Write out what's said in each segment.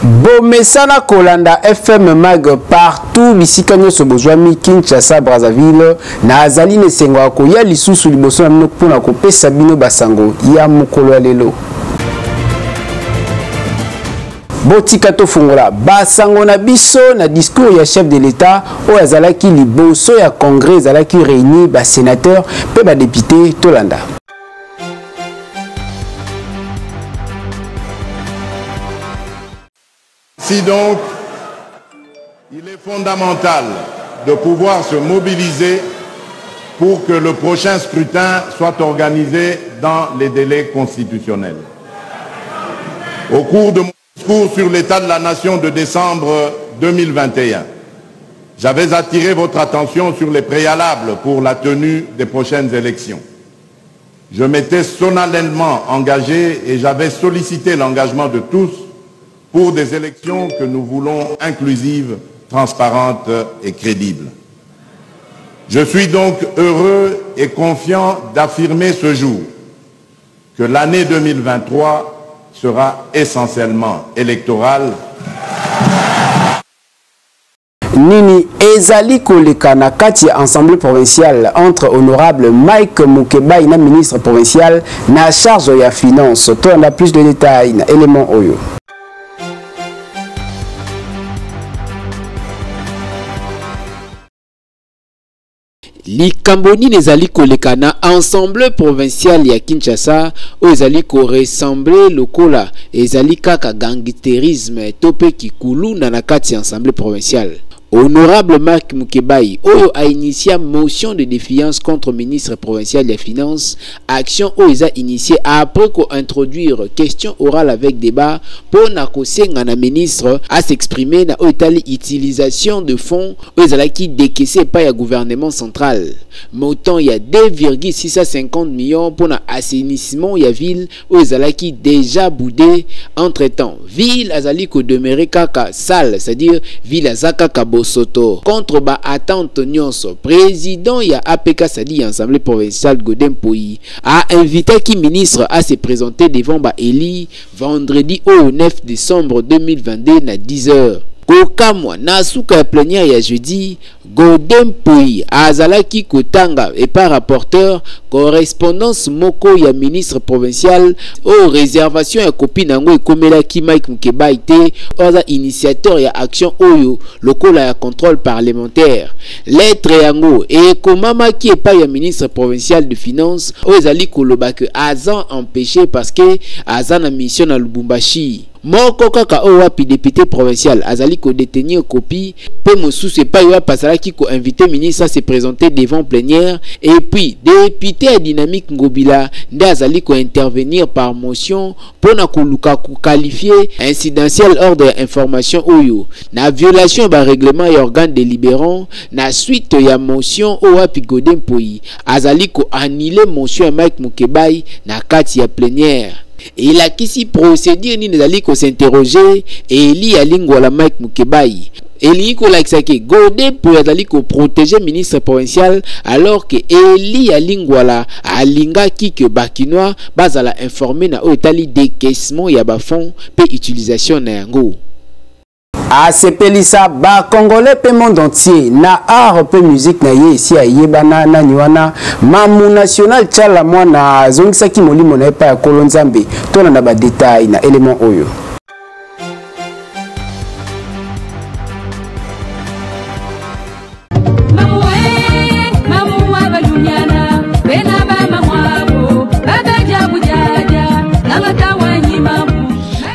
Bomesana kolanda FM Mag partout bisika nyonso bozwami Kinshasa, Brazzaville. Nazali na esengo ya koya lisusu liboso na bino mpo na kopesa bino basango ya mokolo ya lelo. Botika tofungola basango na biso na discours ya chef de l'État oyo azalaki liboso ya congrès ezalaki réuni ba sénateurs mpe ba députés. Tolanda. Si donc il est fondamental de pouvoir se mobiliser pour que le prochain scrutin soit organisé dans les délais constitutionnels. Au cours de mon discours sur l'état de la nation de décembre 2021, j'avais attiré votre attention sur les préalables pour la tenue des prochaines élections. Je m'étais solennellement engagé et j'avais sollicité l'engagement de tous pour des élections que nous voulons inclusives, transparentes et crédibles. Je suis donc heureux et confiant d'affirmer ce jour que l'année 2023 sera essentiellement électorale. Nini ezali koleka na kati ya assemblée provinciale entre honorable Mike Mukebayi na ministre provincial na charge ya finance? Tolanda plus de détails na élément oyo. Likambo nini ezali koleka na assemblée provinciale ya Kinshasa oyo ezali koressembler lokola ezali kaka gangsterisme to mpe kikuluna na kati ya assemblée provinciale? Honorable Marc Mukebayi oyo a initié motion de défiance contre ministre provincial des Finances, action oyo eza initiée après ko-introduire question orale avec débat mpo na kosenga na ministre à s'exprimer na oyo etali utilisation de fonds oyo ezalaki décaissé epai ya gouvernement central, montant ya 2,650 millions mpo na assainissement ya ville oyo ezalaki déjà boudé. Entre-temps, ville azali kodemeurer kaka sale, c'est-à-dire ville aza kaka bosoto. Contre ba attente nyonso, président ya APK, c'est-à-dire assemblée provinciale, Godé Mpoyi, a invité ki ministre à se présenter devant ba élus vendredi au 9 décembre 2022 na 10 heures. Kokamwa, na suka ya plénière ya jeudi, Godé Mpoyi azalaki kotanga epa rapporteur correspondance moko ya ministre provincial oyo réservation ya copie nango ekomelaki Mike Mukebayi te, oyo aza initiateur ya action oyo lokola ya contrôle parlementaire. Lettre yango ekomamaki epai ya ministre provincial de finance oyo ezali koloba ke aza empêché parce que aza na mission na Lubumbashi. Moko kaka oyo wapi député provincial azali kodétenir copie, mpe mosusu epai wapi azalaki koinviter ministre à se présenter devant plénière. Et puis député ya Dynamique Ngobila nde azali kointervenir par motion mpona koluka koqualifier incidentiel ordre ya information oyo na violation ya barèglement ya organe délibérant. Na suite ya motion oyo wapi Godé Mpoyi azali koannuler motion ya Mike Mukebayi na kati ya plénière, elakisi procédure nini ezali kosinterroger élu ya Lingwala Mike Mukebayi. Elingi kolakisa ke Godé Mpoyi azali koprotéger ministre provincial, alors ke élu ya Lingwala alingaki ke bakinois bazala informé na oyo etali décaissement ya bafonds mpe utilisation na yango. Asepelisa bacongolais mpe monde entier na art mpe musique na ye esi ayebana. Nani wana? Mamu national Tshala Mwana azongisaki molimo na ye epai ya Nkolo Nzambe. Tolanda badétails na élément oyo.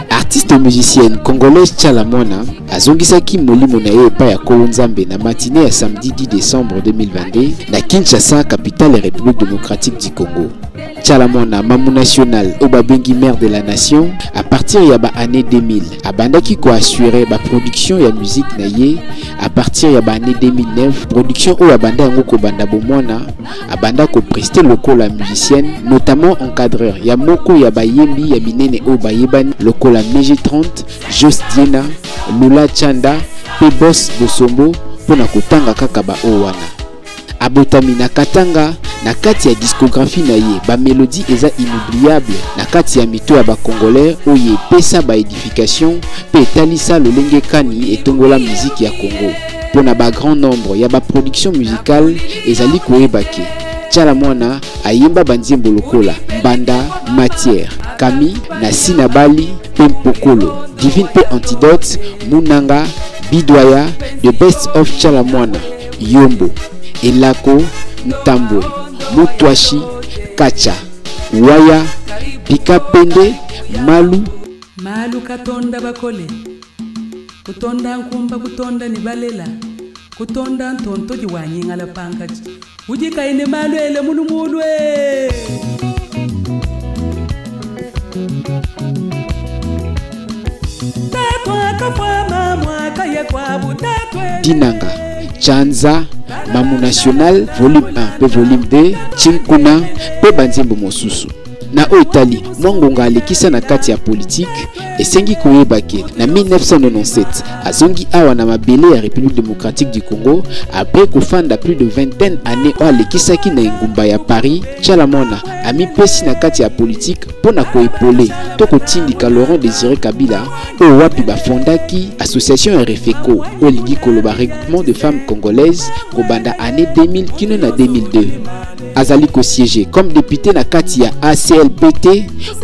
Artiste musicienne congolaise Tshala Mwana azongisaki molimo na ye epai ya Nkolo Nzambe na matinée ya samedi 10 décembre 2022 na Kinshasa, capitale ya République démocratique du Congo. Tshala Mwana, Mamu national oyo babengi mère de la nation, à partir ya baannée 2000 abandaki koassurer baproduction ya musique na ye. À partir ya baannée 2009, production oyo abanda yango kobanda bomwana, abanda koprester lokola musicienne, notamment encadreur ya moko ya bayembi ya minene oyo bayebani lokola MG30, Jos Diena, Lula Chanda mpe Bos Bosombo, mpona kotanga kaka baoyo wana. Abotami na Katanga. Na kati ya discographie na ye, ba melodies eza inoubliable na kati ya mito ya ba Congolais oyo epesa ba edification mpe etalisa lolenge kani etongola miziki ya Congo. Mpo na ba grand nombre ya ba productions musicales, ezali koyeba ke Tshala Muana ayemba ba nzembo lokola Mbanda, Matière, Kami, Nasi na Bali mpe Mpokolo, Divine mpe Antidote, Munanga, Bidwaya, The Best of Tshala Muana, Yombo, Elako, Ntambwe, Mutwashi, Kacha, Waya, Pika Pende, Malu. Malu katonda bakole, kutonda nkumba kutonda ni balela, kutonda ntontodi wa nyingala pankaji, udi kayi ne malu ele mulumulue. Dinanga, Chanza, Mamu National volume 1 mpe volume 2, Chinkuna mpe banzembo mosusu. Na oyo etali mwa ngonga alekisa na kati ya politike, esengi koyeba ke na 1997 azongi awa na mabele ya République démocratique du Congo après kofanda plus de vingtaine année oyo alekisaki na engumba ya Paris. Tshala Muana amipesi na kati ya politike mpo na koepole to kotindika Laurent Désiré Kabila oyo wapi bafondaki association ya Refeco oyo elingi koloba regroupement de femmes congolaises kobanda année 2000 kino na 2002. Azali kosiéger comme député na kati ya ACLPT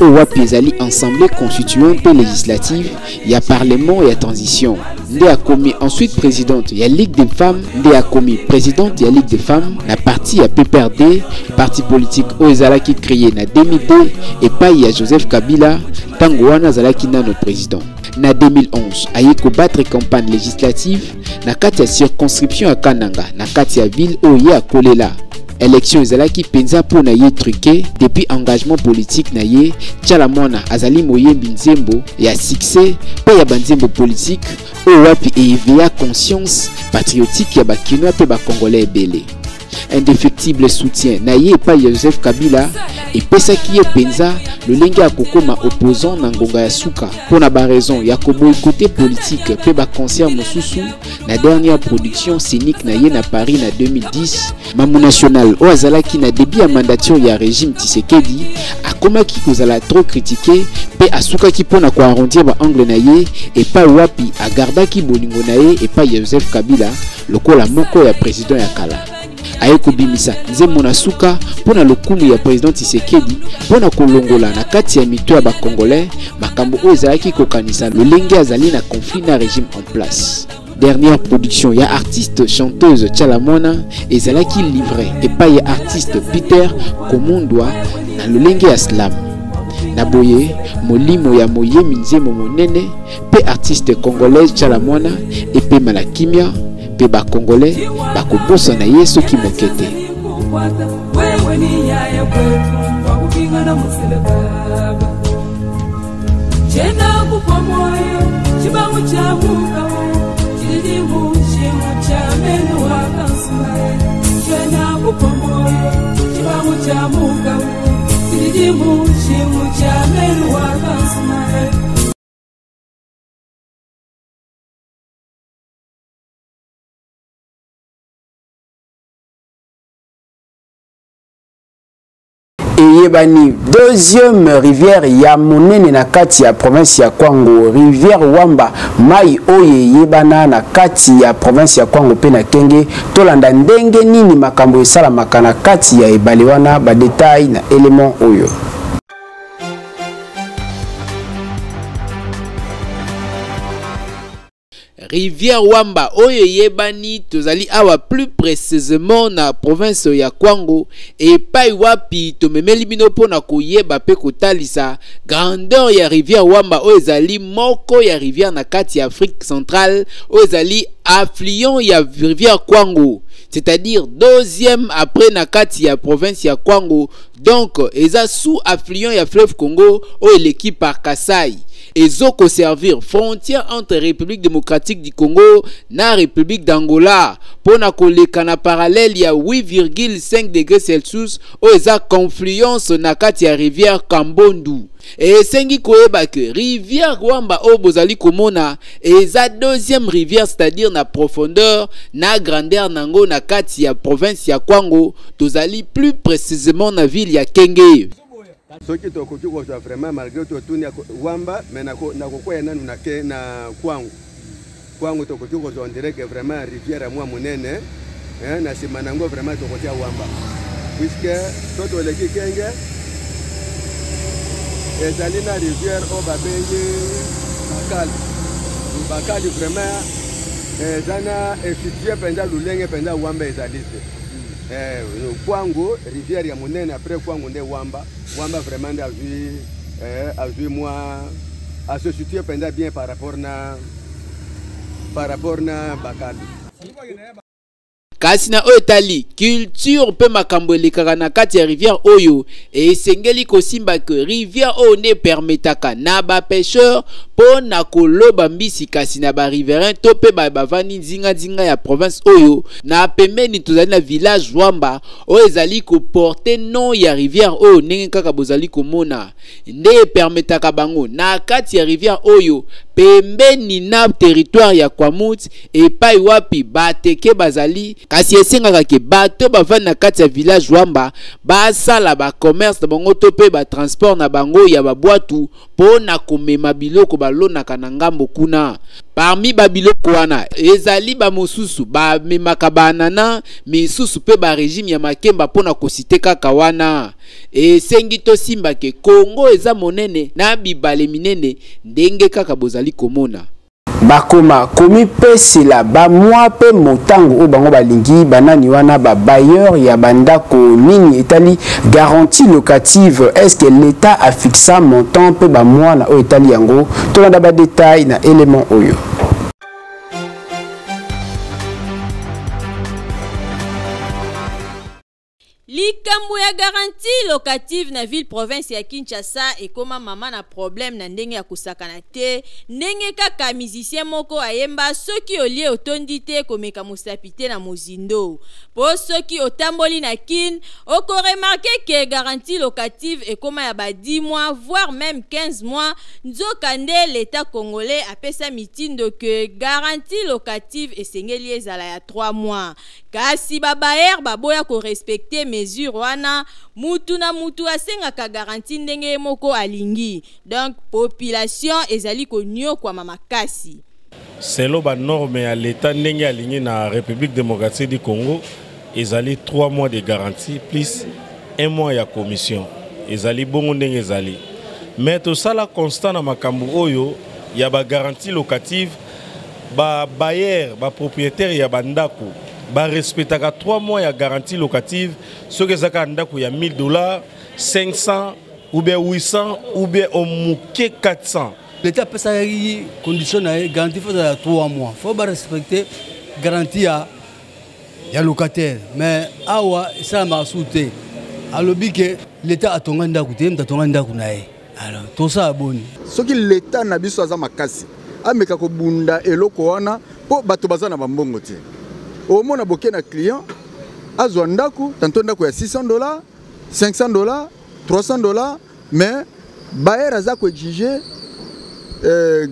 oyo wapi ezali Assemblée constituante mpe législative ya Parlement ya transition. Nde akomi ensuite présidente ya Ligue des femmes, nde akomi présidente ya Ligue des femmes na parti ya PPRD, parti politique oyo ezalaki créé na 2002 epai ya Joseph Kabila ntango wana azalaki nano président. Na 2011 aye kobattre campagne législative na kati ya circonscription ya Kananga na kati ya ville oyo ye akolela. Élection ezalaki mpenza mpo na ye truqué depuis engagement politique na ye. Tshala Muana azali moyembi nzembo ya succès mpe ya banzembo politique oyo wapi eéveilla conscience patriotique ya bakinois mpe bakongolais ebele. Indéfectible soutien na ye epai ya Joseph Kabila epesaki ye mpenza lolenge ya kokoma opposant na ngonga ya suka mpo na baraison ya koboykote politique mpe baconcert mosusu. Na dernière production scénique na ye na Paris na 2010, Mamu National oyo azalaki na début ya mandature ya régime Tshisekedi akomaki kozala trop critiqué mpe asukaki mpo na koarrondir baangle na ye epai wapi agardaki bolingo na ye epai ya Joseph Kabila lokola moko ya président ya kala. Aye kobimisa nzembo na suka mpo na lokumu ya président Tshisekedi mpo na kolongola na kati ya mito ya bakongolais makambo oyo ezalaki kokanisa lolenge azali na conflit na régime en place. Dernière production ya artiste chanteuse Tshala Muana ezalaki livré epai ya artiste Peter Komundwa na lolenge ya slam. Na boye molimo ya moyemi nzembo monene mpe artiste congolaise Tshala Muana epema na kimia mpe bakongolais bakobosana ye soki moke te. Wewe ni yaya kwetu kwa kupingana muselekaba chena kupwa moyo chibangu cha mukao chilimu chimu cha menu wakasumae chena kupwa moyo chibangu cha mukao chilimu chimu cha menu wakasumae. Eyebani deuxième rivière ya monene na kati ya province ya Kwango, rivière Wamba, mai oyo eyebana na kati ya province ya Kwango pe na Kenge. Tolanda ndenge nini makambo esalamaka na kati ya ebale wana, ba détail na élément oyo. Rivière Wamba oyo eyebani tozali awa plus précisément na province ya Kwango epai wapi tomemeli bino mpona koyeba mpe kotalisa grandeur ya rivière Wamba oyo ezali moko ya rivière na kati ya Afrique centrale oyo ezali affluent ya rivière Kwango, c'est-à-dire deuxième après na kati ya province ya Kwango, donc eza sous affluent ya fleuve Congo oyo eleki par Kasai. Ezoko servir frontière entre République démocratique du Congo na République d'Angola pona koleka na parallèle ya 8,5 degrés Celsius oyo eza confluence na kati ya rivière Kambondu. Esengi koyeba ke rivière Wamba oyo bozali komona eza deuxième rivière, c'est-à-dire na profondeur na grandeur nango na kati ya province ya Kwango. Tozali plus précisément na ville ya Kenge. Soki tokoki kozwa vraiment, malgré totuni Wamba, mais nakokwea nanu na, ke, na Kwango. Kwango tokoki kozwa, on dirait que vraiment rivière ya mwa monene, eh, na nsima nango vraiment tokotia Wamba, puisque so toleki Kenge, ezali na rivière oyo babengi Bakali. Bakali vraiment eza na effigie mpenza lolenge mpenza Wamba ezali te. Eh, Kwango rivière ya monene, après Kwango nde Wamba. Wamba vraiment nde azwi, eh, azwi mwa ase situe mpenza bien par rapport na Bakali. Kasi na oyo etali culture mpe makambo elekaka na kati ya rivière oyo, esengeli kosimba ke rivière oyo nde permetaka na bapêcheur mpo na koloba mbisi, kasi na bariverain to mpe bavandi nzinganzinga ya province oyo. Na pembeni tozali na village Wamba oyo ezali koporter nom ya rivière oyo. Ndenge kaka bozali komona, nde epermetaka bango na kati ya rivière oyo, pembeni na territoire ya Kwamut, epai wapi bateke bazali. Kasi esengaka ke bato bavandi na kati ya village Wamba basala bacommerce na bango to mpe batransport na bango ya babwatu mpo na komema biloko balonaka na ngambo kuna. Parmi babiloko wana ezali bamosusu bamemaka baanana, misusu mpe barégime ya makemba, mpo na kociter kaka wana. Esengi tosimba ke Kongo eza monene na bibale minene, ndenge kaka bozali komona. Bakoma komipesela bamwa mpe motango oyo bango balingi. Banani wana? Babailleur ya bandako. Nini etali garantie locative? Est ce que l'État afixa montant mpe bamwana oyo etali yango? Tolanda badétail na élément oyo. Likambo ya garantie locative na ville province ya Kinshasa ekóma mama na problème na ndenge ya kosakana te. Ndenge kaka musicien moko ayemba, soki olie otondi te, komeka mosapi te na mozindo. Mpo soki otamboli na Kine, okoremarquer ke garantie locative ekóma ya ba 10 mois, voire même 15 mois. Nzoka nde l'État congolais apesa mitindo ke garantie locative esengeli ezala ya 3 mois, kasi babailleur baboya korespecter mesure wana. Mutu na mutu asengaka garantie ndenge ye moko alingi, donc population ezali koniokwama makasi. Selon banorme ya l'État, ndenge alingi na République démocratique du Congo, ezali 3 mois de garantie plus 1 mois ya commission. Ezali bongo ndenge ezali, mais tosala constat na makambo oyo ya bagarantie locative, babailleur, bapropriétaire ya bandako barespectaka 3 mois ya garantie locative soki eza kaka ndako ya 1000 dollars, 500 ou bien 800 ou bien omoke 400. L'État apesaki condition na ye, garantie faut ezala 3 mois, faut barespecte garantie ya locataire. Mais awa esalamaka su te. Alobi ke l'État atonga ndako te, ye moto atonga ndako na ye. Alors tosala boni? Soki l'État na biso aza makasi, ameka kobunda eloko wana, mpo bato baza na bambongo te. Omona boke na client azwa ndako, tanto ndako ya 600 dollars, 500 dollars, 300 dollars, mais bailleur aza koexige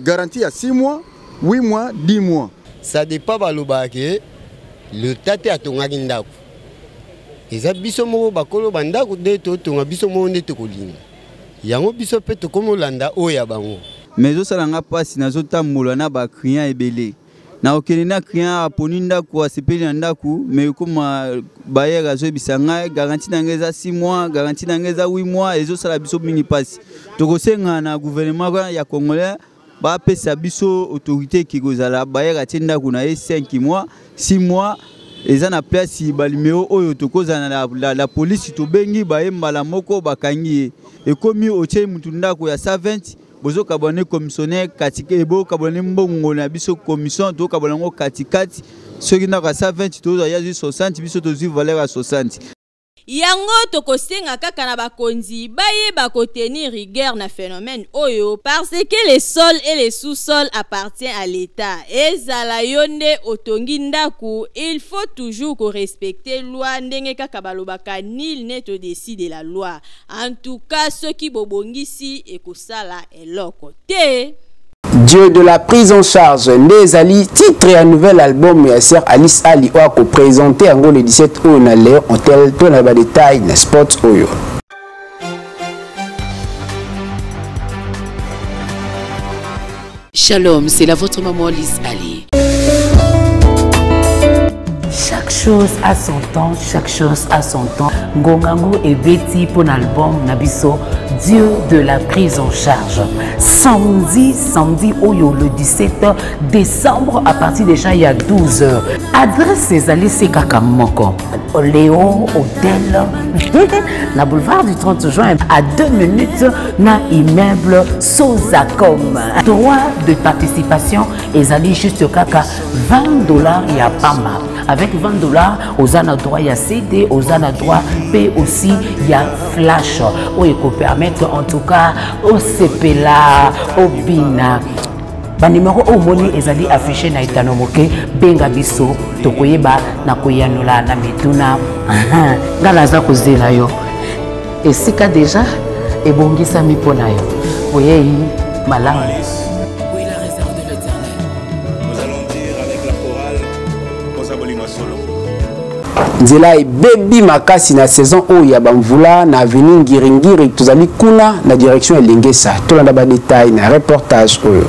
garantie ya 6 mois, 8 mois, 10 mois. Ça dépend. Balobaka ke leta te atongaki ndako, eza biso moko bakolo bandako nde totonga, biso moko nde tokolinga yango, biso mpe tokomi olanda oyo ya bango. Mais ezosala nga mpasi, nazotambola na baclient ebele, nakokende na client, aponi ndako, asepeli na ndako, mais ekoma bailleur azoyebisa ngai garantie na ngai eza 6 mois, garantie na ngai eza 8 mois. Ezosala biso mingi mpasi. Tokosenga na gouvernement ya congolais bapesa biso autorité eki kozala bailleur atie ndako na ye 5 mois, 6 mois, eza na place banuméro oyo tokozala na la police, tobengi baye mbala moko bakangi ye. Ekomi otie mutu ndako ya 120, bozokabwana commissionnaire katika, bokabwana mbongo na biso commission, tokabwana yango katikati. Soki ndako ya 120, tozwa ye azwi 60, biso tozwi valeur ya 60. Yango tokosenga kaka na bakonzi bayeba ko tenir rigueur na phenomène oyo parce que le sol et le sous-sol appartient à l'Etat. Ezala yo nde otongi ndaku, il faut toujours ko respecter loi ndenge kaka balobaka nul n'est au-dessus de la loi. En tout cas soki bobongisi ekosala eloko te. Dieu de la prise en charge nde ezali titre ya nouvel album ya sœur Alice Ali oyo akopresente yango le 17 oyo na Léon Hotel. To na ba détails na sport oyo. Shalom, c'est la votre maman Alice Ali. Chaque chose a son temps, chaque chose a son temps. Ngongango ebeti pour l'album na biso Dieu de la prise en charge. Samedi, samedi oyo le 17 décembre à partir déjà il y a 12 heures. Adresse ezali se kaka moko. Léon Hôtel na boulevard du 30 juin à 2 minutes na immeuble Sozacom. Droit de participation ezali juste kaka 20 dollars ya pamba. Avec 20 dollars, oza na droit ya CD, oza na droit pe aussi ya flash. Oyo eko permettre en tout cas osepela, obina. Ba numéro oyo omoni ezali affiché na etano moke, benga biso tokoyeba na koyanola na mituna. Nga naza kozela yo. Esika deja ebongisami mpo na yo. Oyei malamu. Oui, la réserve de l'Éternel. Nous allons dire avec la chorale Posa Bolingo Solo. Nzela ebebi makasi na saison oyo ya bamvula na avenue Ngiringiri, tozali kuna na direction ya Lingesa. Tolanda ba détails na reportage oyo.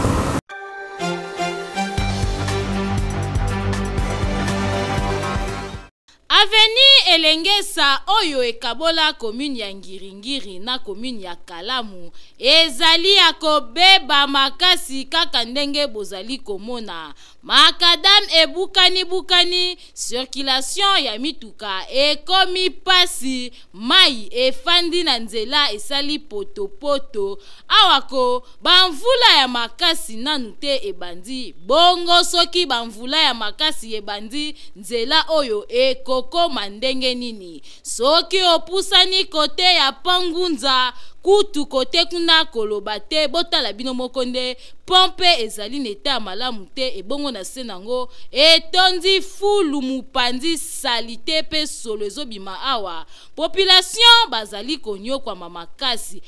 Avenue Elengesa oyo ekabola commune ya Ngiringiri na commune ya Kalamu ezali ya kobeba makasi kaka ndenge bozali komona. Makadam ebukani-bukani, circulation ya mituka ekomi pasi, mai efandi na nzela esali potopoto. Awa ko bamvula ya makasi nanu te ebandi, bongo soki bamvula ya makasi ebandi, nzela oyo ekokoma ndenge nini? Soki opusani kote ya Pangunza, kutu kote kuna koloba te, botala bino moko nde pompe ezali na eta ya malamu te, ebongo na se nango etondi fulu, mopanzi salite pe solo ezobima awa. Population bazali konyokwama makasi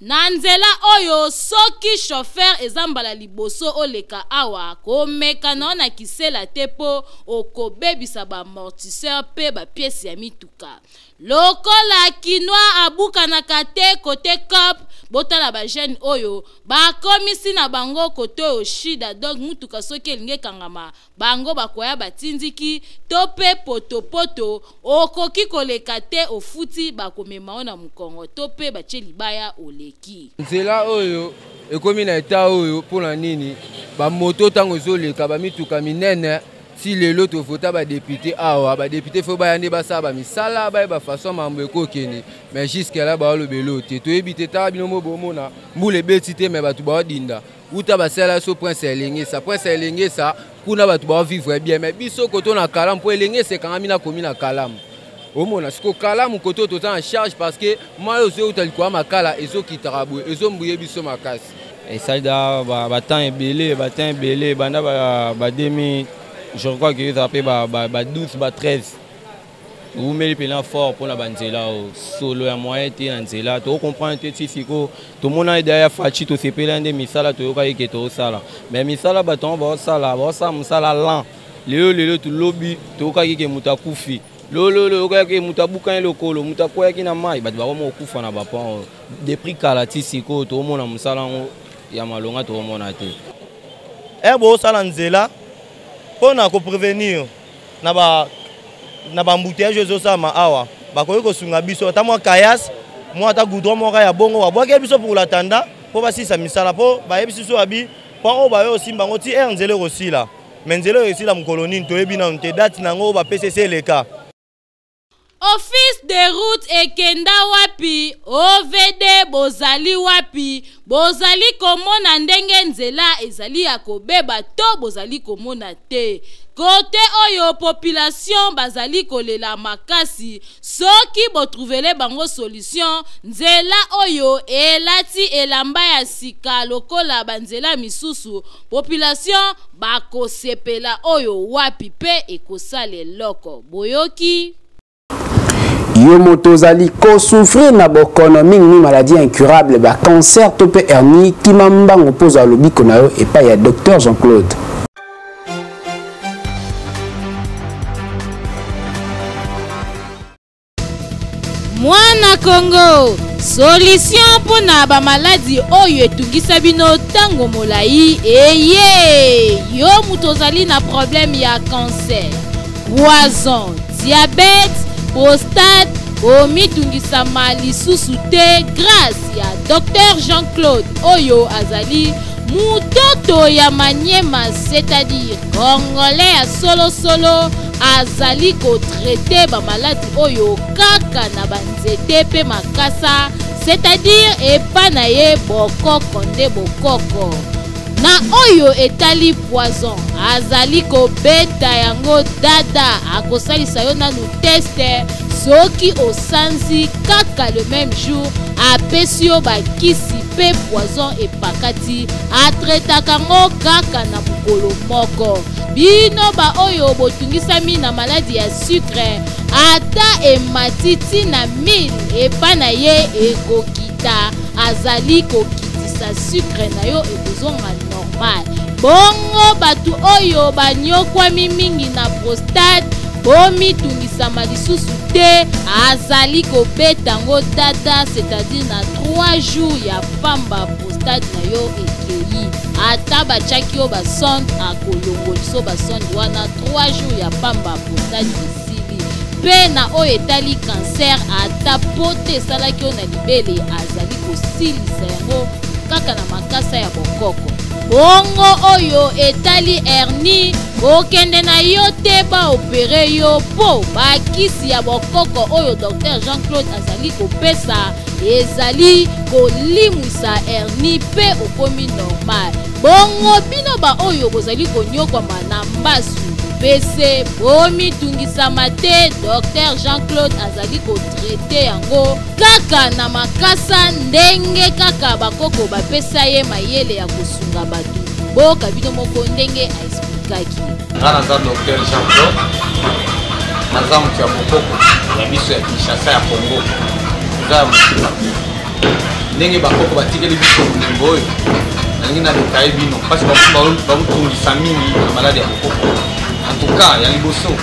na nzela oyo. Soki chauffeur eza mbala liboso oleka awa, komeka na yo na kisela te po okobebisa ba amortisseur pe ba pièces ya mituka. Lokola kinois abukanaka te kote cop, botala ba jeune oyo bakomisi na bango kote oyo shida. Donc mutuka soki elingi ekangama, bango bakoya batindiki to pe potopoto, okoki koleka te, ofuti bakomema yo na mokongo to pe batie libaya oleki. Nzela oyo ekomi na eta oyo mpona nini? Bamoto ntango ezoleka, bamituka minene, ti lelo tovota badepute awa, badepute fo baya nde basala bamisala, bayeba façon mambo ekokende, mais jusque là baolobela te, toyebi te. Tala bino mo bomona mbula ebeti te, mais bato baodinda uta basala so prince ya Elengesa, prince ya Elengesa kuna bato baovivre bien, mais biso koto na Kalamu, mpo Elengesa ekangami na komi na Kalamu. Omona siko Kalamu koto toza en charge parce que mai oyo ezouta likolo ya makala ezokitaka boye, ezombuye biso makasi. Esali da batemps ebele, batemps ebele banda ba 2000, je crois que ezala mpe ba 12 ba 13, ewumeli mpena fort mpona banzela oyo, solo ya moyen te na nzela. Tocomprendre te ti sikoyo. Tomona eda ya Faci, tosepela nde misala toyokaki ke tozosala, mais misala bato yango baosala, baosala mosala lent. Lelo lelo tolobi toyokaki ke moto akufi, lololo oyokaki moto abukani lokolo, moto akweyaki na mai, bato bakoma kokufa na bapont oyo depuis kala ti sikoyo. Toomona mosala yango ya malonga toomona te. Ere bosala nzela mpona koprévenir na ba na baembouteillage oyo ezosalama awa, bakoki kosunga biso ata mwa kayas, mwa ata goudron moko ya bongo babwaki biso pour latanda mpo basilisa misala, mpo bayebisi biso babi mpo oyo bayo osimba yango ti ere nzela ekosila. Me nzela oyo esila mokolo nini toyebi nanu te, date na yango oyo bapesi esi eleka. Office de route ekenda wapi? OVD bozali wapi? Bozali komona ndenge nzela ezali ya kobeba to bozali komona te? Kote oyo population bazali kolela makasi soki botrouvele bango solution nzela oyo elati elamba ya sika lokola banzela misusu population bakosepela oyo wapi pe ekosala eloko boyoki Yo moto ozali ko souffrir na bokono mingi mingi maladie incurable ba cancer to pe hernie kima mbangu mpo ozwa lobiko na yo epai ya Docteur Jean-Claude. Mwana Congo, solution mpo na bamaladi oyo etungisa bino ntango molai eye. Yo moto ozali na problème ya cancer, poison, diabète, prostate, omitungisama lisusu te grâce ya Dr Jean-Claude oyo azali mutoto ya Maniema, c'est-à-dire congolais ya solosolo azali kotraite bamaladi oyo kaka na banzete mpe makasa, c'est-à-dire epa na ye bokoko nde bokoko. Na oyo etali poison, azali kobeta yango dada, akosalisa yo nanu teste soki osanzi kaka le même jour apesi yo bakisi mpe poison epakati, atretaka yango kaka na mokolo moko. Bino baoyo botungisami na maladi ya sucre, ata emati ti na 1000 epa na ye ekokita, azali kokitisa sucre na yo ekozonga normal. Bongo bato oyo banyokwami mingi na prostate, bomitungisama lisusu te, azali kobeta yango dada, c'est-à-dire na 3 jours ya pamba prostate na yo ekei. Ata batiaki yo basonde, akolongoliso basonde wana 3 jours ya pamba prostate esili. Mpe na oyo etali cancer, ata pote esalaki yo na libele, azali kosilisa yango kaka na makasa ya bokoko. Bongo oyo etali hernie, kokende na yo te baopere yo mpo bakisi ya bokoko oyo Dr Jean-Claude azali kopesa ezali kolimwisa hernie mpe okomi normal. Bongo bino baoyo bozali konyokwama na mbasu pese, bomitungisama te, Dr Jean-Claude azali kotraite yango kaka na makasa ndenge kaka bakoko bapesa ye mayele ya kosunga bato. Boyoka bino moko ndenge aexplikaki. Nga naza Dr Jean-Claude, naza moto ya bokoko ya biso ya Kinshasa ya Congo, toza ya mosika te. Ndenge bakoko batikeli biso bolingo oyo, nalingi na detaille bino mpasi bakotungisa mingi na maladi ya bokoko. En tout cas, ya liboso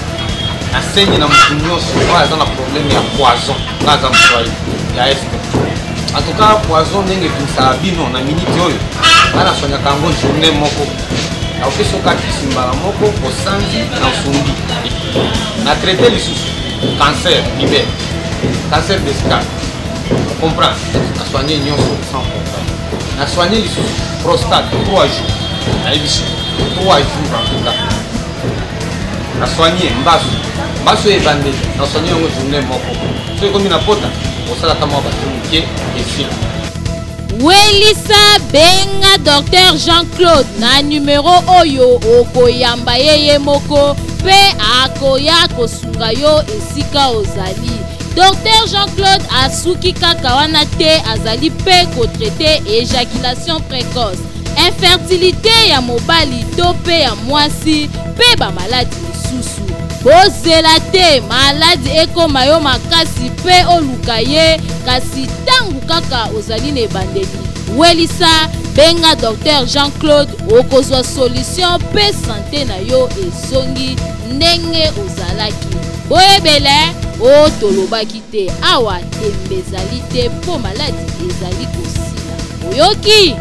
nasengi na moto nyonso oyo aza na problème ya poison, nga aza moswahili ya este. En tout cas, poison ndenge etungisaka bino na miniti oyo, nga naswanyaka yango journée moko, nakopesa yo kaka mbala moko, osanzi na osumbi. Na traite lisusu cancer libe, cancer vesical, comprendre, na soigne nyonso sans problème. Na soigne lisusu prostate 3 jours, nayebisi 3 jours en tout cas. Na soigne mbasu, mbasu oyo ebandeli na soigne yango journée moko, soki ekomi na pota osalaka mwa bato moke esila. Welisa, benga Dr Jean-Claude na numero oyo okoyamba ye ye moko mpe akoya kosunga yo esika ozali. Dr Jean-Claude asuki kaka wana te, azali mpe kotraite ejaculation précoce, infertilité ya mobali to mpe ya mwasi mpe bamaladi misusu. Bozela te maladi ekoma yo makasi mpe oluka ye, kasi ntango kaka ozali na ebandeli, welisa, benga Dr Jean-Claude, okozwa solution mpe sante na yo ezongi ndenge ozalaki. Boyebele o tolobaki te, awa tembe ezali te mpo maladi ezali kosila. Oyoki?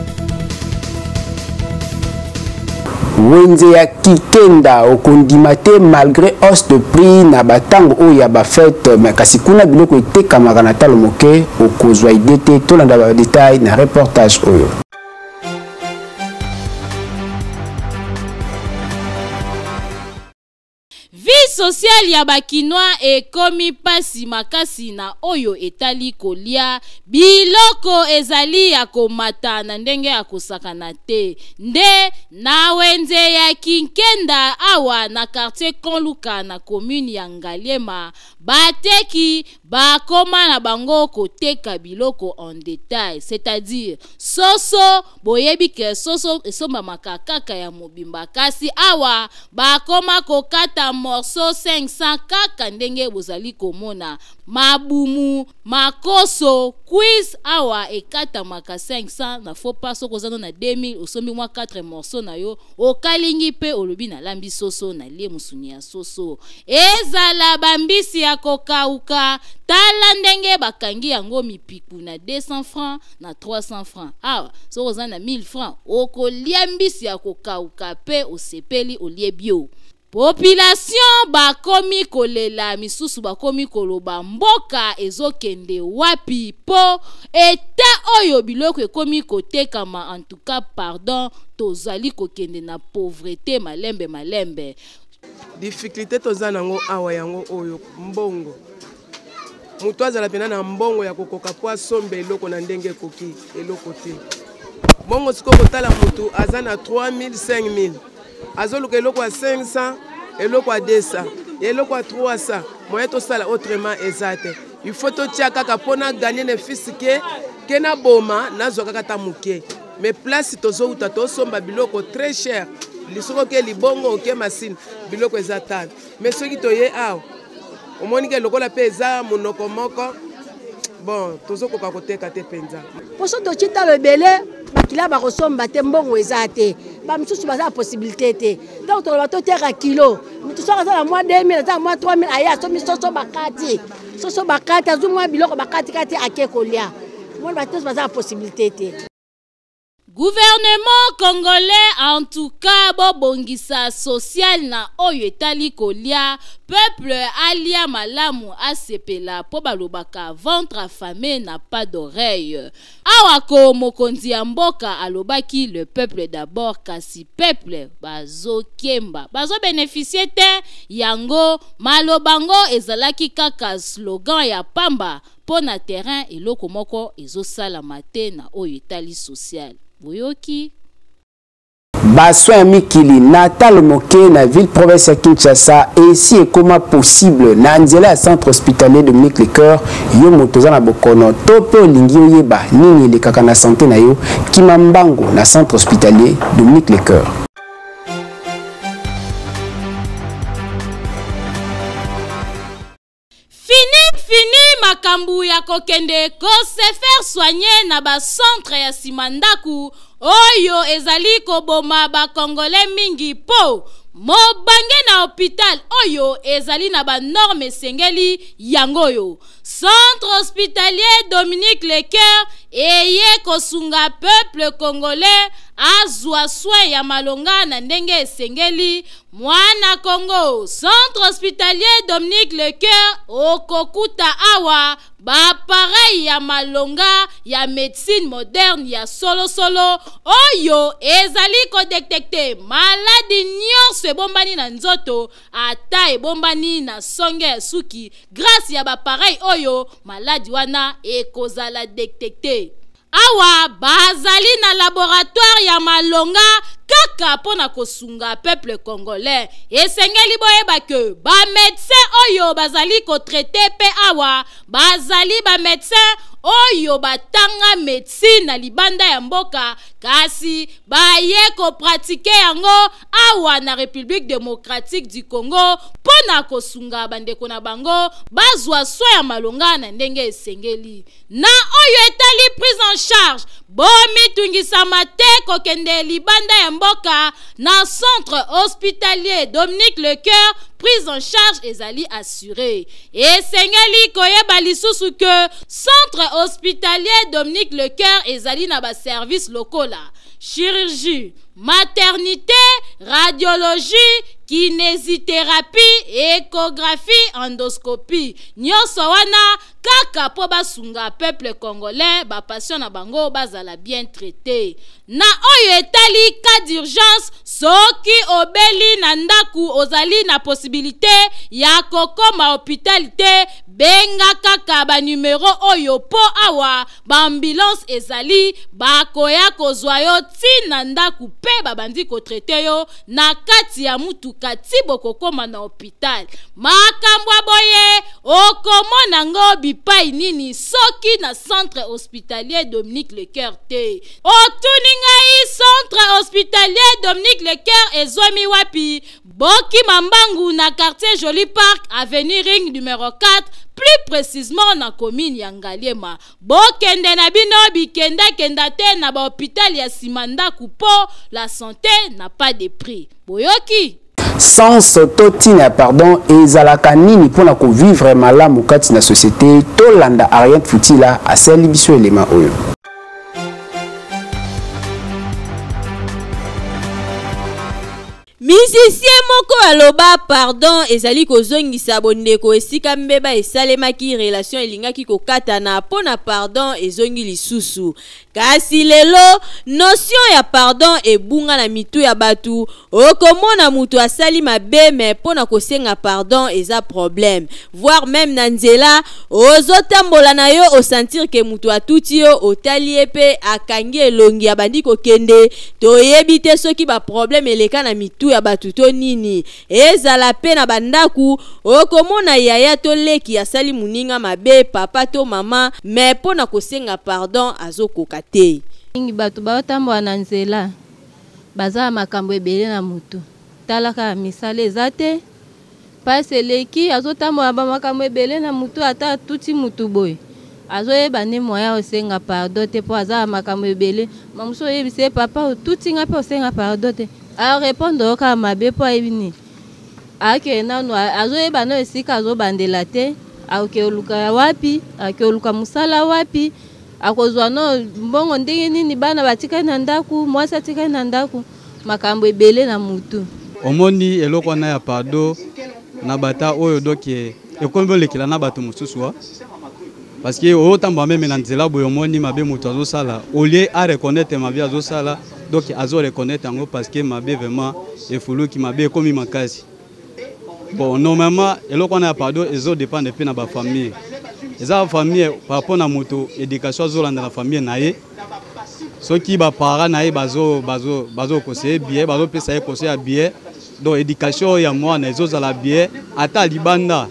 Wenze ya Kikenda okondima te malgré hausse de prix na batango oyo ya bafete, mais kasi kuna biloko etekamaka na talo moke, okozwa idée te. Tolanda ba détail na reportage oyo. Vice Vie sociale ya ba kinois ekomi pasi makasi na oyo etali kolia, biloko ezali ya komata na ndenge ya kosakana te. Nde na wenze ya Kinkenda awa na quartier Konluka na commune ya Ngaliema, bateki bakoma na bango koteka biloko en detail, c'est-à-dire soso. Boyebi ke soso esombamaka kaka ya mobimba, kasi awa bakoma kokata morceau 500 kaka ndenge bozali komona. Mabumu, makoso, cuisse awa ekatamaka 500 na faux pas. Soki oza no na 2000, osombi mwa 4 morceau na yo, okalingi mpe olobi nalambi soso, nalie mosuni ya soso. Ezala bambisi ya kokauka, tala ndenge bakangi yango mipiku na 200 francs, na 300 francs. Awa soki oza na 1000 francs, okolia mbisi ya kokauka mpe osepeli, olie bio. Population bakomi kolela, misusu bakomi koloba mboka ezokende wapi mpo eta oyo biloko ekomi kotekama. En tout cas, pardon, tozali kokende na pauvreté malembe malembe. Difficulté toza nango awa yango oyo mbongo. Moto azala mpena na mbongo ya kokoka mpo asomba eloko na ndenge ekoki, eloko te. Bongo sikoyo kotala motu aza na 3000, 5000, azoluka eloko ya 500, eloko ya 200, eloko ya 300, moyen tosala autrement eza te. Il faut totia kaka mpo na gagner ne fût-ce que na boma nazwa kaka ta moke. Mais place tozowuta, tosomba biloko très cher. Soki oke Libongo, oke Masine, biloko eza talo. Mais soki toye awa, omoni ke lokola mpe eza monoko moko, bon, tozokoka koteka te mpenza. Poso totie talo ebele, bakila bakosomba te, mbongo eza te. Bamisusu baza na possibilité te. Ntango toloba toteka kilo, motu soki aza na mwa 2000, aza na mwa 3000, aye asombi soso bakati, soso bakati, azwi mwa biloko bakatikati, ake kolia. Moni bato nyonso baza na possibilité te. Gouvernement congolais, en tout cas, bobongisa social na oyo etali kolia. Peuple alia malamu, asepela, mpo balobaka ventre affamé n'a pas d'oreille. Awa ko mokonzi ya mboka alobaki le peuple d'abord, kasi peuple bazokemba, bazobénéficier te. Yango maloba ngo ezalaki kaka slogan ya pamba, mpo na terrain eloko moko ezosalama te na oyo etali social. Boyoki. Basoin ya mikili na talo moke na ville province ya Kinshasa esi ekóma possible na nzela ya Centre hospitalier Dominique Lecoeur. Yo moto oza na bokono to mpe olingi oyeba nini elekaka na santé na yo, kima mbango na Centre hospitalier Dominique Lecoeur. Fini, fini makambo ya kokende kose faire soigner na bacentre ya nsima ndako oyo ezali koboma bakongole mingi, mpo mobange na hôpital oyo ezali na banorme esengeli. Yango oyo Centre hospitalier Dominique Lecoeur eye kosunga peuple congolais azwa soin ya malonga na ndenge esengeli. Mwana Congo, Centre hospitalier Dominique Lecoeur, okokuta awa baappareil ya malonga ya médecine moderne ya solosolo oyo ezali kodétecter maladi nyonso ebombani na nzoto, ata ebombani na songe ya suki. Grâce ya baappareil oyo, maladi wana ekozala détecté. Awa bazali na laboratoire ya malonga kaka mpo na kosunga peuple congolais. Esengeli boyeba ke bamédecin oyo bazali kotraiter mpe awa bazali bamédecin oyo batanga médecine na libanda ya mboka, kasi baye kopratiquer yango awa na République démocratique du Congo mpo na kosunga bandeko na bango bazwa soin ya malonga na ndenge esengeli. Na oyo etali prise en charge, bomitungisama te kokende libanda ya mboka. Na Centre hospitalier Dominique Lecoeur, prise en charge ezali assuré. Esengeli koyeba lisusu ke Centre hospitalier Dominique Lecoeur ezali na baservice lokola chirurgie, maternité, radiologie. Kinésithérapie, échographie, endoscopie. Nyonso wana kaka mpo basunga peuple congolais, ba patients na bango bazala bien traité. Na oyo etali cas d'urgence, soki obeli na ndaku ozali na possibilité ya kokoma hôpital te, benga kaka ba numero oyo po awa ba ambulance ezali, bakoya kozwa yo ti na ndaku pe babandi kotraite yo na kati ya mutuka ti bokokoma na hôpital. Makambo ya boye okomona ngo bipai nini soki na centre hospitalier Dominique Lecoeur te. Otuni ngai centre hospitalier Dominique Lecoeur ezwami wapi? Bokima mbangu na quartier Joli Parc, avenue Ring numéro 4, plus précisément na commune ya Ngaliema. Bokende na bino bikenda-kenda te na ba hôpital ya nsima ndako po la santé n'a pas de prix. Boyoki? Sens to ntina pardon ezalaka nini mpona kovivre malamu kati na société? Tolanda Ariette Futila asali biso elema oyo. Musicien moko aloba pardon ezali kozongisa bondeko esika mbeba esalemaki, relation elingaki kokatana mpo na pardon ezongi lisusu. Kasi lelo notion ya pardon ebunga na mitu ya batu. Okomona mutu asali mabe me mpo na kosenga pardon eza problème, voire même na nzela ozotambola na yo osentir ke mutu atuti yo, otali ye mpe akangi elongi abandi kokende. Toyebi te soki ba problème eleka na mitu ya batu to nini. Ezala pe na bandaku, okomona yaya to leki asali muninga mabe, papa to mama, me mpo na kosenga pardon azokoka te. Mingi bato baotambola na nzela baza na makambo ebele na mutu, tala kaka misala eza te, pasi eleki, azotambola ba makambo ebele na mutu, ata atuti mutu boye azoyeba nde moyen osenga pardon te mpo aza na makambo ebele. Mamosu oyebisa ye papa otuti nga mpe osenga pardon te, arépondre yo kaka mabe mpo ayebi nini akende nanu, azoyeba no esika azobandela te, akoke oluka wapi, akoke oluka mosala wapi, akozwa no mbongo ndenge nini, bana batikali na ndako, mwasi atikali na ndako, makambo ebele na mutu. Omoni eloko wana ya pardon na bata oyo donc ekomi olekela na bato mosusu wa, parce que oyotambola meme na nzela boye omoni mabe moto azosala, au lieu a reconnaître mabe azosala, donc azo reconnaître yango parce que mabe vraiment efuluki, mabe ekomi makasi. Bon, normalement eloko wana ya pardon ezodépendre mpe na bafamille, eza famille par rapport na moto éducation azolanda na famille na ye. Soki baparent na ye bazoconseiller bien, bazopesa ye conseil ya bien, donc éducation ya mwana ezozala bien. Ata libanda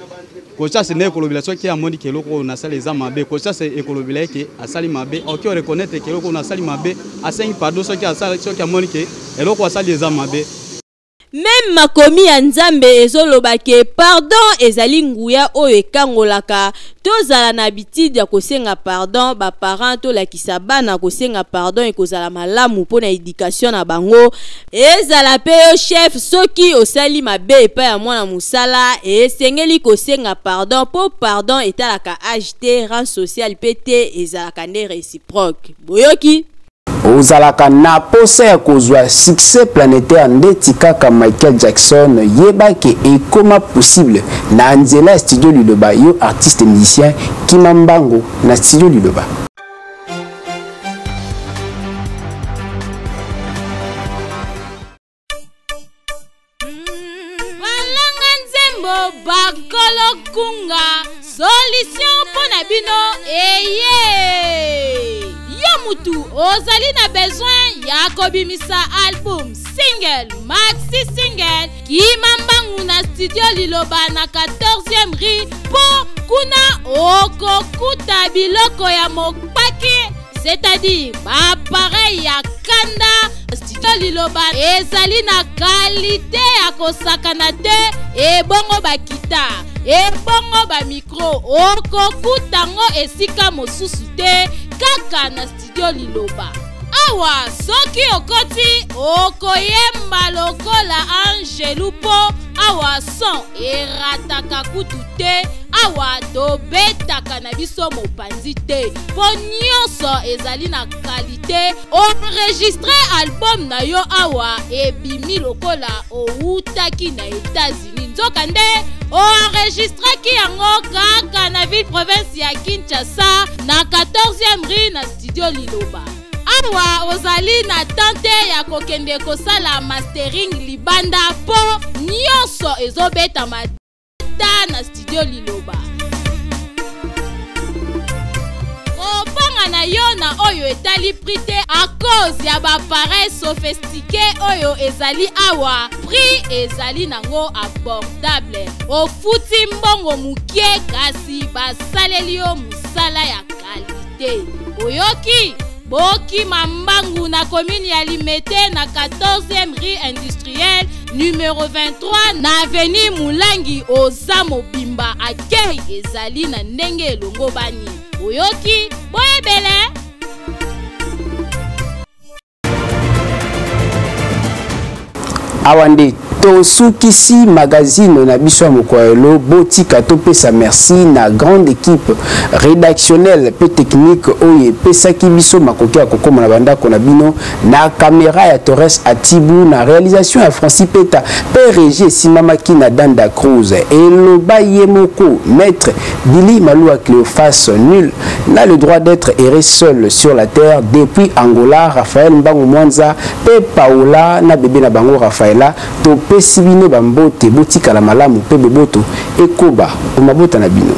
conscience nde ekolobela, soki amoni ke eloko oyo nasali eza mabe, conscience ekolobela ye ke asali mabe, oki oreconnaître ke eloko oyo nasali mabe, asengi pardon soki asali, soki amoni ke eloko asali eza mabe. Meme makomi ya Nzambe ezoloba ke pardon ezali nguya oyo ekangolaka. Tozala na habitude ya kosenga pardon, ba parents tolakisa bana kosenga pardon ekozala malamu mpo na éducation na bango. Ezala pe yo chef, soki osali mabe epai ya mwana mosala, esengeli kosenga pardon mpo pardon etalaka âge te, rang social pe te, ezalaka nde réciproque. Boyoki? Ozalaka na posa ya kozwa succès planétaire ndeti kaka Michael Jackson, yeba ke ekoma possible na nzela ya studio Liloba. Yo artiste musicien, kima mbango na studio Liloba. Balanga nzembo bakolo kunga solution mpo na bino eye. Yo mutu ozali na besoin ya kobimisa album, single, maxi single, kima mbangu na studio Liloba na 14e rue mpo kuna okokuta biloko ya mopaki, c'est-à-dire baappareil ya kanda. Studio Liloba ezali na kalite ya kosakana te, ebongo bakita, ebongo bamikro, okokuta ngo esika mosusu te kaka na studio Liloba. Awa soki okoti okoyemba lokola angelu mpo awa son erataka kutu te. Awa tobetaka na biso mopanzi te mpo nyonso ezali na kalite. Enregistre album na yo awa ebimi lokola owutaki na Etats-Unis, nzokande oenregistraki yango kaka na ville province ya Kinshasa na 14e rue na studio Liloba. Awa ozali na temps te ya kokende kosala mastering libanda mpo nyonso ezobetama ta na studio Liloba. Kobanga na yo na oyo etali prix te à cause ya baappareil sophistiqué oyo ezali awa, prix ezali nango abordable. Ofuti mbongo mokie kasi basaleli yo mosala ya kalite. Oyoki? Bokima mbangu na commune ya Limete na 14e rue industrielle numero 23 na avenue Mulangi. Oza mobimba, accueil ezali na ndenge elongobani. Oyoki? Boyebele. Awa nde tosukisi magazine na biso ya mokolo ya lelo. Botika topesa merci na grande équipe rédactionnelle pe technique oyo epesaki biso makoki ya kokóma na bandako na bino, na caméra ya Torres Atibu, na réalisation ya Francis Peta pe régie esimamaki na Danda Cruz. Eloba ye moko maître Billy Malua Cléophas, nul n'a le droit d'être erré seul sur la terre. Depuis Angola, Raphaël Mbangu Mwanza pe Paola na bébé na bango Rafaela, topesi bino bambote, botikala malamu pe boboto ekoba omabota na bino.